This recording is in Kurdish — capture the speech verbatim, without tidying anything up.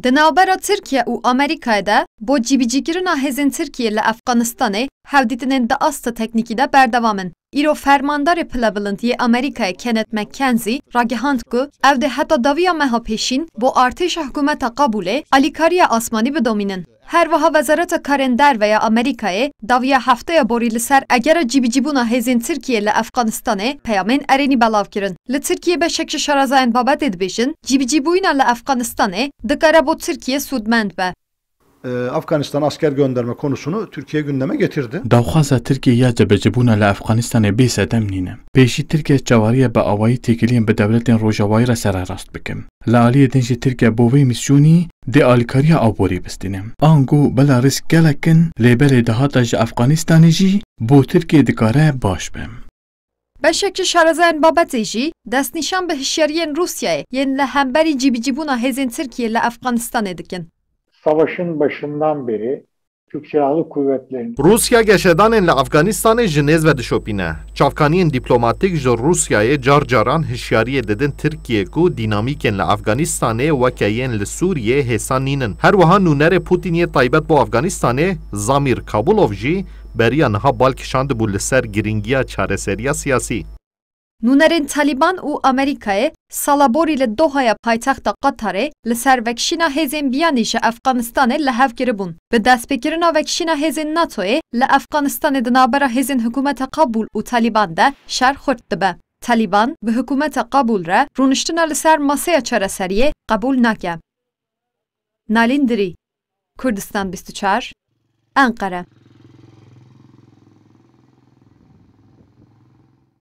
Di navbera Tirkiye û Amerîkayê de bo cîbicîkirina hêzên Tirkiyê li Efxanistanê hevdîtinên di asta teknîkî de berdewam in. Îro fermandarê pilebilind yê Amerîkayê Kenneth McKenzie ragihand ku ew dê heta dawiya meha pêşîn bo artêşa hikûmeta Kabûlê alîkariya asmanî bidomînin. Her wiha Wezareta Karên Derve ya Amerîkayê dawiya hefteya borî li ser egera cîbicîbûna hêzên Tirkiyê li Efxanistanê peyamên erênî belav kirin. Li Tirkiyê beşek ji şarezayên babetê dibêjin, cîbicîbûyîna li Efxanistanê dikare bo Tirkiye sûdmend be. Ee, Afganistan asker gönderme konusunu Türkiye gündeme getirdi. Daxwaza Tirkiyê ya cebecîbûna li Efxanistanê bê sedem nîne. Pêşî Tirkiye çawariye bi awayî têkiliyên bi dewletên Rojavayî re sererast bike. Li aliyê din jî Tirkiye bo vê mîsyonî dê alîkariya aborî bistîne. Ango bila risk gelek in, lê belê dahata ji Efxanistanê jî bo Tirkiye dikare baş be. Beşek ji şarezayên babetê jî destnîşan bi hişyariyên Rûsyayê yên li hemberî cîbicîbûna hêzên Tirkiyê li Efxanistanê dikin. Savaşın başından beri Türk Silahlı Kuvvetleri'nin Rûsya geşedanên li Afganistanê ji nêz ve dişopîne. Çavkaniyên dîplomatîk ji Rûsyayê car caran hişyariyê didin Tirkiyê ku dînamîkên li Afganistanê weke yên li Sûriyê hêsan nînin. Her wiha nûnerê Pûtîn yê taybet bo Afganistanê Zamîr Kabulov jî beriya niha bal kişandibû li ser girîngiya çareseriya siyasî. Nûnerên Talîban û Amerîkayê sala borî li Dohaya paytexta Qatarê li ser vekişîna hêzên biyanî ji Efxanistanê li hev kiribûn. Bi destpêkirina vekişîna hêzên NATOyê li Efxanistanê di navbera hêzên hikûmeta Kabûl û Talîban de şer xurt dibe. Talîban bi hikûmeta Kabûl re rûniştina li ser maseya çareseriyê qebûl nake. Nalîn Dirî, Kurdistan bîst û çar, Enqere.